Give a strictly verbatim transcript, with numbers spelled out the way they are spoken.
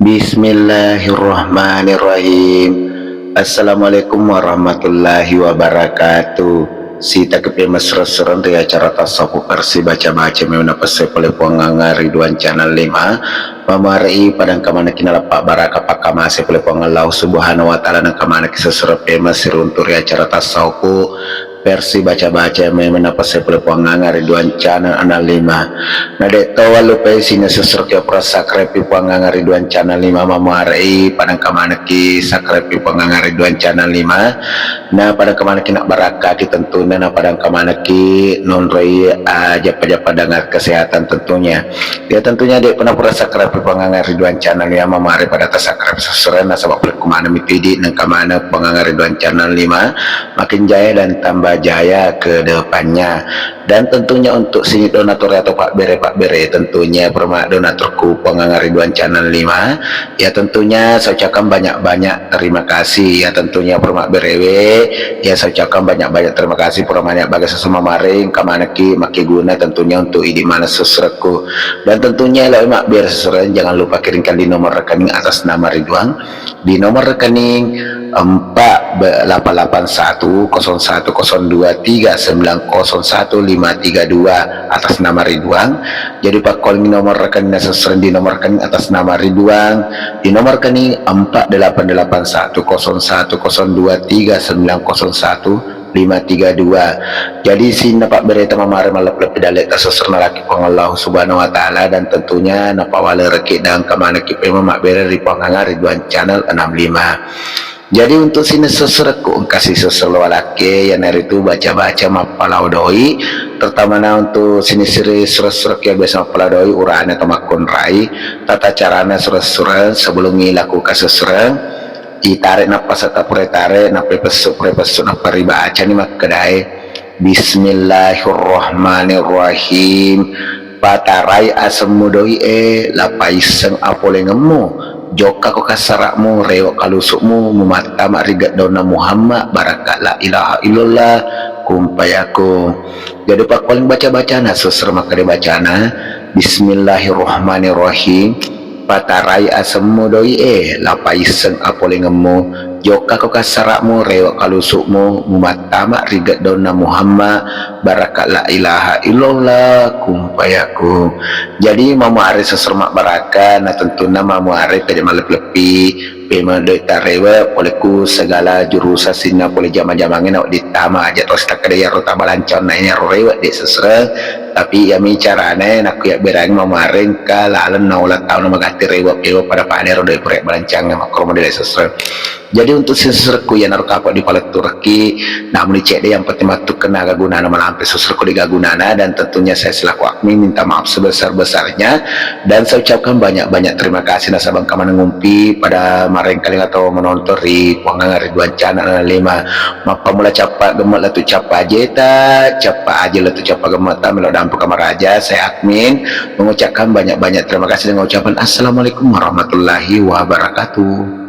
Bismillahirrahmanirrahim. Assalamualaikum warahmatullahi wabarakatuh. Sitakipi mesra-sereng ri acara tasawuf versi baca-baca memang napessai pole Puang Anga Ridwan Channel lima. Mamarei padang kamanaki nalappa baraka pakkamase pole Puang Allah Subhanahu wa Ta'ala, nangka manaki sesera pemesi runtu ri acara tasawuf versi baca-baca memang napessai pole Puang Anga Ridwan Channel enam lima. Na de' to wallupai sini sesera ke pura subscribe Puang Anga Ridwan Channel lima, mamarei padang kamanaki subscribe Puang Anga Ridwan Channel lima. Na padang kamanaki nak barakaki tentunya, na padang kamanaki nonroi ah, japa-japa dengan kesehatan tentunya. Ya tentunya de' pernah pura subscribe Puang Anga Ridwan Channel ya, mamarei pada ta subscribe sesera nasaba pole kumana mitidi nangka mana Puang Anga Ridwan Channel lima makin jaya dan tambah jaya ke depannya. Dan tentunya untuk sini donatur atau pabbere-pabbere, tentunya perma donaturku Puang Anga Ridwan Channel lima, ya tentunya saya ucapkan banyak-banyak terima kasih. Ya tentunya perma berewe, ya saya ucapkan banyak-banyak terima kasih. Permanya bagai sesama maring kamanaki makeguna tentunya untuk idi mana seseraku. Dan tentunya lo mak biar sesera, jangan lupa kirimkan di nomor rekening atas nama Ridwan, di nomor rekening empat delapan delapan satu kosong satu kosong dua tiga sembilan kosong satu lima tiga dua atas nama Ridwan. Jadi pakkuling nomor rekening sesera di nomor rekening atas nama Ridwan, di nomor rekening empat delapan delapan satu kosong satu kosong dua tiga sembilan kosong satu lima tiga dua. Jadi sinna pabbereta mamare mallep-leppi dalle tasesserna laki Puang Allah Subhanahu wa Ta'ala, dan tentunya napawalereki dan kamanaki pema mabbere ri Puang Anga Ridwan Channel enam lima. Jadi untuk sini seserekku engkasi seserlo walakke, yanaritu baca-baca mappalau doi, terutama na untuk sini siri surek-surek yang biasa mappalau doi, urane atau makkunrai, tata carana surek-surek sebelum ilaku kasesereng, itare nappa sata pura tare, nappa ipessu pura pessu, nappa ribacani makkedae, Bismillahirrahmanirrahim. Patarai asemmu doi e, la paisseng apolengemmu, jokkako kassara'mu, rewe kalusu'mu, mumattama ri geddaunna Muhammad, barakka la ilaha illallah, kun fayakun. Jadi pakkuling baca-bacana, seser makkeda bacana, Bismillahirrahmanirrahim. Patarai asemmu doi e, la paisseng apolengemmu, jokkako kassara'mu, rewe kalusu'mu, mumattama ri geddaunna Muhammad, barakka la ilaha illallah, kun fayakun. Jadi mamuare seser mabbarakka, na tentunna mamuare pede malleppi-leppi, pema doi tarewe, poleku segala jurusan sinna pole jama-jamangnge na wedding tama aja, terus takkeda iyaro tabalancang na iyaro rewe de seser. Tapi iyami carana e, nakku yabberangi mamuare engka laleng naola tauna magatti rewe pewa pada-pada ro doi pura balancang makkoro modele seser. Jadi untuk seserku iyanaro kapang dipaletturekki, namuni cedde yang penting mattukkenna aga gunana malampe seserku de gaga gunana, dan tentunya saya selaku admin minta maaf sebesar-besarnya, dan saya ucapkan banyak-banyak terima kasih nasaba engka maneng ngumpi pada marengkaling atau menonton ri Puang Anga Ridwan Channel lima. Mappamula cappa gemme lettu cappa ajeta, cappa aje lettu cappa gemme ta melo dampu kamaraja, saya admin mengucapkan banyak-banyak terima kasih dengan ucapan assalamualaikum warahmatullahi wabarakatuh.